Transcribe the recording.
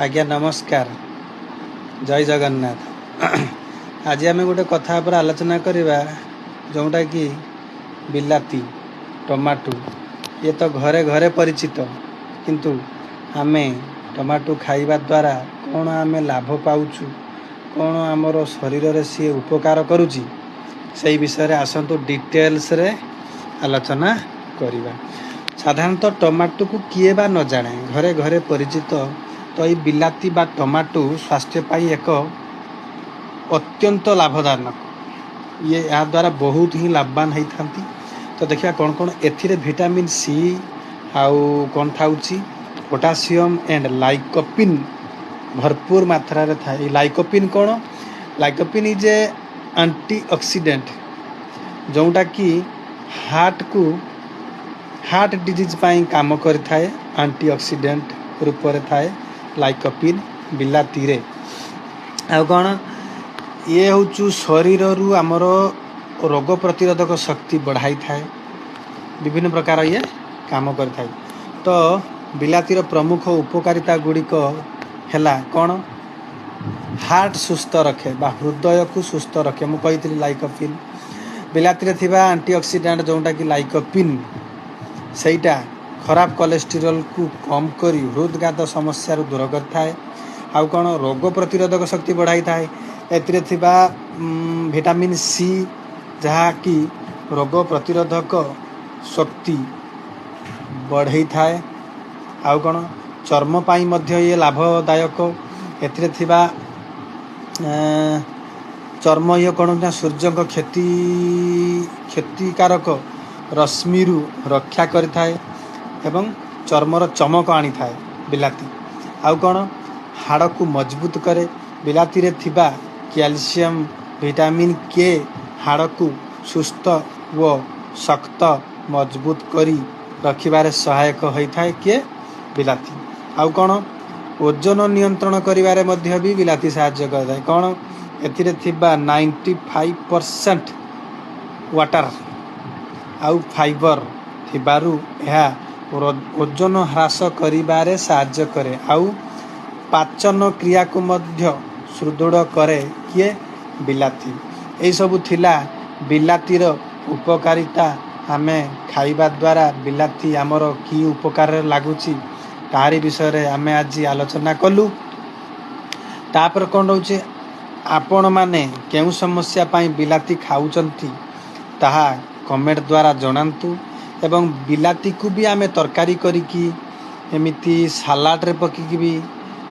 ଆଜ୍ଞା ନମସ୍କାର, ଜୟ ଜଗନ୍ନାଥ। ଆଜି ଆମେ ଗୋଟେ କଥା ଉପରେ ଆଲୋଚନା କରିବା, ଯେଉଁଟାକି ବିଲାତି ଟମାଟୋ। ଇଏ ତ ଘରେ ଘରେ ପରିଚିତ, କିନ୍ତୁ ଆମେ ଟମାଟୋ ଖାଇବା ଦ୍ୱାରା କ'ଣ ଆମେ ଲାଭ ପାଉଛୁ, କ'ଣ ଆମର ଶରୀରରେ ସିଏ ଉପକାର କରୁଛି, ସେଇ ବିଷୟରେ ଆସନ୍ତୁ ଡିଟେଲ୍ସରେ ଆଲୋଚନା କରିବା। ସାଧାରଣତଃ ଟମାଟୋକୁ କିଏ ବା ନ ଜାଣେ, ଘରେ ଘରେ ପରିଚିତ। ତ ଏଇ ବିଲାତି ବା ଟମାଟୋ ସ୍ୱାସ୍ଥ୍ୟ ପାଇଁ ଏକ ଅତ୍ୟନ୍ତ ଲାଭଦାୟକ। ଇଏ ଏହାଦ୍ୱାରା ବହୁତ ହିଁ ଲାଭବାନ ହେଇଥାନ୍ତି। ତ ଦେଖିବା କ'ଣ କ'ଣ ଏଥିରେ ଭିଟାମିନ୍ ସି ଆଉ କ'ଣ ଥାଉଛି। ପୋଟାସିୟମ୍ ଆଣ୍ଡ ଲାଇକୋପିନ୍ ଭରପୁର ମାତ୍ରାରେ ଥାଏ। ଏଇ ଲାଇକୋପିନ୍ କ'ଣ? Lycopene is a anti oxidant, ଯେଉଁଟାକି ହାର୍ଟକୁ ହାର୍ଟ ଡିଜିଜ୍ ପାଇଁ କାମ କରିଥାଏ। ଆଣ୍ଟି ଅକ୍ସିଡେଣ୍ଟ ରୂପରେ ଥାଏ ଲାଇକୋପିନ୍ ବିଲାତିରେ। ଆଉ କ'ଣ? ଇଏ ହେଉଛି ଶରୀରରୁ ଆମର ରୋଗ ପ୍ରତିରୋଧକ ଶକ୍ତି ବଢ଼ାଇଥାଏ, ବିଭିନ୍ନ ପ୍ରକାର ଇଏ କାମ କରିଥାଏ। ତ ବିଲାତିର ପ୍ରମୁଖ ଉପକାରିତା ଗୁଡ଼ିକ ହେଲା କ'ଣ? ହାର୍ଟ ସୁସ୍ଥ ରଖେ ବା ହୃଦୟକୁ ସୁସ୍ଥ ରଖେ। ମୁଁ କହିଥିଲି ଲାଇକୋପିନ୍, ବିଲାତିରେ ଥିବା ଆଣ୍ଟି ଅକ୍ସିଡେଣ୍ଟ ଯେଉଁଟାକି ଲାଇକୋପିନ୍, ସେଇଟା ଖରାପ କୋଲେଷ୍ଟ୍ରଲକୁ କମ୍ କରି ହୃଦଘାତ ସମସ୍ୟାରୁ ଦୂର କରିଥାଏ। ଆଉ କ'ଣ? ରୋଗ ପ୍ରତିରୋଧକ ଶକ୍ତି ବଢ଼ାଇଥାଏ। ଏଥିରେ ଥିବା ଭିଟାମିନ୍ ସି, ଯାହାକି ରୋଗ ପ୍ରତିରୋଧକ ଶକ୍ତି ବଢ଼େଇଥାଏ। ଆଉ କ'ଣ? ଚର୍ମ ପାଇଁ ମଧ୍ୟ ଇଏ ଲାଭଦାୟକ। ଏଥିରେ ଥିବା ଚର୍ମ ଇଏ କ'ଣ ନା ସୂର୍ଯ୍ୟଙ୍କ କ୍ଷତିକାରକ ରଶ୍ମିରୁ ରକ୍ଷା କରିଥାଏ ଏବଂ ଚର୍ମର ଚମକ ଆଣିଥାଏ ବିଲାତି। ଆଉ କ'ଣ? ହାଡ଼କୁ ମଜବୁତ କରେ। ବିଲାତିରେ ଥିବା କ୍ୟାଲସିୟମ୍, ଭିଟାମିନ୍ କେ ହାଡ଼କୁ ସୁସ୍ଥ ଓ ଶକ୍ତ ମଜବୁତ କରି ରଖିବାରେ ସହାୟକ ହୋଇଥାଏ। କିଏ? ବିଲାତି। ଆଉ କ'ଣ? ଓଜନ ନିୟନ୍ତ୍ରଣ କରିବାରେ ମଧ୍ୟ ବି ବିଲାତି ସାହାଯ୍ୟ କରିଥାଏ। କ'ଣ? ଏଥିରେ ଥିବା 95% ୱାଟର ଆଉ ଫାଇବର ଥିବାରୁ ଏହା ଓଜନ ହ୍ରାସ କରିବାରେ ସାହାଯ୍ୟ କରେ ଆଉ ପାଚନ କ୍ରିୟାକୁ ମଧ୍ୟ ସୁଦୃଢ଼ କରେ। କିଏ? ବିଲାତି। ଏଇସବୁ ଥିଲା ବିଲାତିର ଉପକାରିତା। ଆମେ ଖାଇବା ଦ୍ୱାରା ବିଲାତି ଆମର କି ଉପକାରରେ ଲାଗୁଛି, ତାହାରି ବିଷୟରେ ଆମେ ଆଜି ଆଲୋଚନା କଲୁ। ତାପରେ କ'ଣ ରହୁଛି? ଆପଣମାନେ କେଉଁ ସମସ୍ୟା ପାଇଁ ବିଲାତି ଖାଉଛନ୍ତି, ତାହା କମେଣ୍ଟ ଦ୍ୱାରା ଜଣାନ୍ତୁ। ଏବଂ ବିଲାତିକୁ ବି ଆମେ ତରକାରୀ କରିକି, ଏମିତି ସାଲାଡ଼ରେ ପକେଇକି ବି